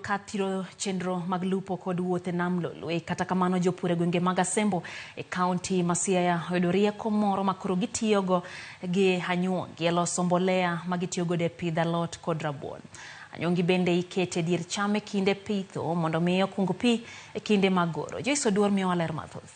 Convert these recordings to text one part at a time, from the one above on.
ka thiro chenro mag lupo kod wuoth e nam Lolwe. Kata kamano jopur e gwenge mag Asembo e kaunti ma Siaya oyudo rieko moro ma koro gitiyogo gi anyuongi e loso mbolea ma gitiyogodo e pidho alot kod rabuon. Anyuongi bende ikete e dier cham e kinde pitho mondo mi okung pi e kinde mag oro. Joyce Oduor miyowa ler mathoth.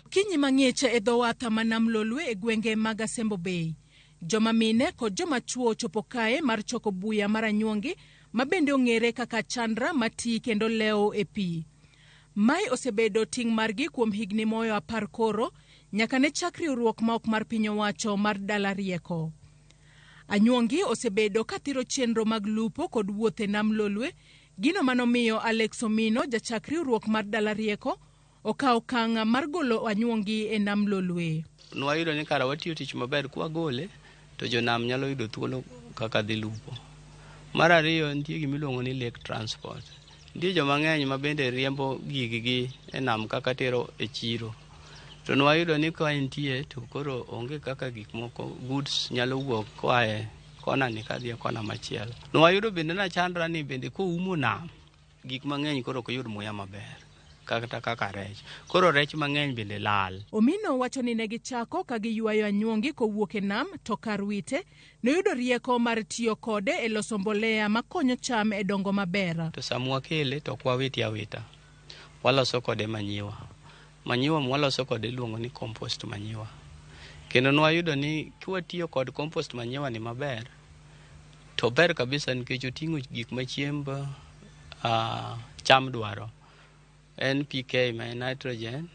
Okinyi mang'ich e dho wath ma Nam Lolwe e gwenge mag Asembo Bay. Joma mine kod joma chwo ochopo kae mar choko buya mar anyuongi ma bende ong'ere kaka chandra mati kendo lewo e pi. Mae osebedo ting' margi kuom higni moyo apar koro nyaka ne chak riwruok ma ok mar piny owacho mar Dala Rieko. Anyuongi osebedo ka thiro chenro mag lupo kod wuoth e Nam Lolwe, gino manomiyo Alex Omino, jachak riwruok mar Dala Rieko, okawo okang' mar golo anyuongi e Nam Lolwe. Nwayudo ni kara watiyo tich maber kwagole to jonam nyalo yudo thuolo kaka dhi lupo. Mar ariyo nitie gima iluongo ni lake transport. Nitie joma ng'eny ma bende riembo giggi e nam kaka tero e chiro. To nwayudo ni ka entie to koro onge kaka gik moko goods nyalo wuok koa e kona ni kadhi e kona machielo. Nwayudo bende na chandra ni bende koumo nam gik mang'eny koro ok yud muya maber kata kaka rech. Koro rech mang'eny bende lal. Omino wacho ni ne gichako ka giywayo anyuongi kowuok e nam to kar wite noyudo rieko mar tiyo kode e loso mbolea makonyo cham e dongo maber. To sama wakele to ok wawiti awita. Waloso kode manyiwa. Manyiwa mwaloso kode iluongo ni compost manyiwa. Kendo nwayudo ni kwatiyo kod compost manyiwa ni maber, to ber kabisa nikech oting'o gik ma chiemb cham dwaro. NPK ma en nitrogen,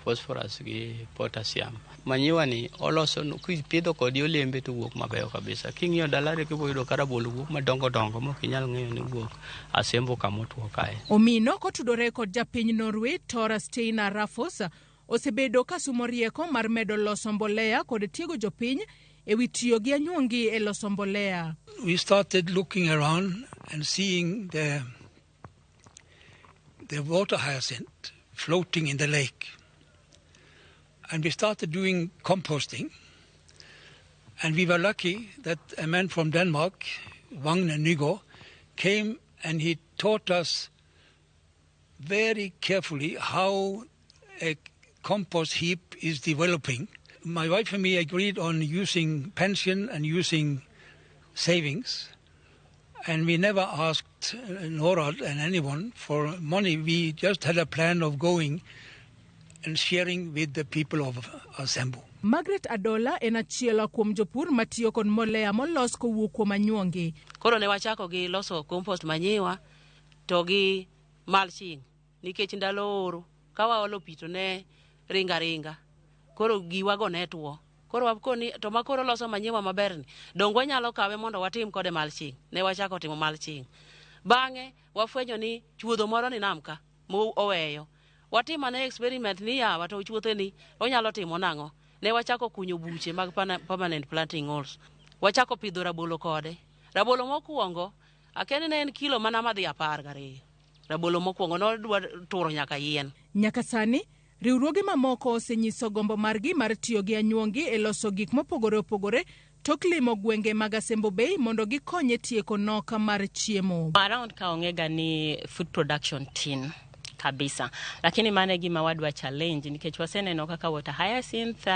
phosphorus gi potassium. Manyiwa ni oloso kipidho kode olembe to wuok mabeyo kabisa. King'iyo dalari kibo yudo ka rabolo wuok madongo dongo mok inyal ng'eyo ni wuok Asembo kama otuo kae. Omino kotudore kod japiny Norway Tora Steinar Rafos osebedo ka sumo rieko mar medo loso mbolea kod tiego jopiny e wi tiyo gi anyuongi e loso mbolea. We started looking around and seeing the water hyacinth floating in the lake. And we started doing composting. And we were lucky that a man from Denmark, Wagner Nygaard, came and he taught us very carefully how a compost heap is developing. My wife and me agreed on using pension and using savings. And we never asked NORAD and anyone for money. We just had a plan of going and sharing with the people of Asembo. Margaret Adola en achiel kuom jopur matiyo kod mbolea molos kowuok kuom anyuongi. Koro ne wachako gi loso compost manyiwa to gi mulching nikech ndalo oro ka waolo pi to ne ringa ringa koro giwago ne tuo. Koro wakoni to ma koro loso manyiwa maber ni dong wanyalo kawe mondo watim kode mulching. Ne wachako timo mulching. Bang'e wafwenyo ni chuodho moro ni nam ka mo oweyo. Watim ane experiment ni yawa to chuothe ni onyalo timo nang'o. Ne wachako kunyo buche mag permanent planting holes. Wachako pidho rabolo kode. Rabolo mokwongo akia ni ne en kilo mana madhi 12. Rabolo mokwongo nodwa turo nyaka yien. Nyaka sani, riwruoge mamoko osenyiso gombo margi mar tiyo gi anyuongi e loso gik mopogore opogore tok limo gwenge mag Asembo Bay mondo gikony e tieko nok mar chiemo. Around ka ong'ega ni food production tin kabisa, lakini mano e gima wadwa challenge nikech waseneno kaka water hyacinth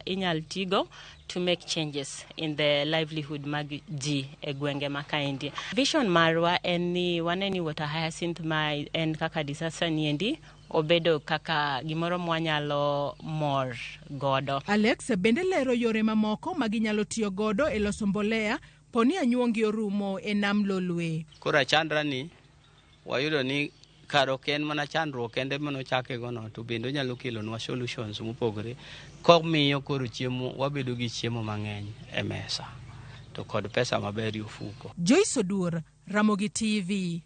inyal tigo to make changes in the livelihood mag ji e gwenge ma kaendi. Vision marwa en ni wane ni water hyacinth ma en kaka disaster niendi obedo kaka gimoro mwanyalo mor godo. Alex bende lero yore mamoko ma ginyalo tiyo godo e loso mbolea poni anyuongi orumo e nam Lolwe. Koro achandra ni wayudo ni kar ok en mana chandruok kende manochake go no, to bende onyalo kelonwa solutions mopogore komiyo koro chiemo wabedo gi chiemo mang'eny e mesa to kod pesa maber e ofuko. Joyce Oduor, Ramogi TV.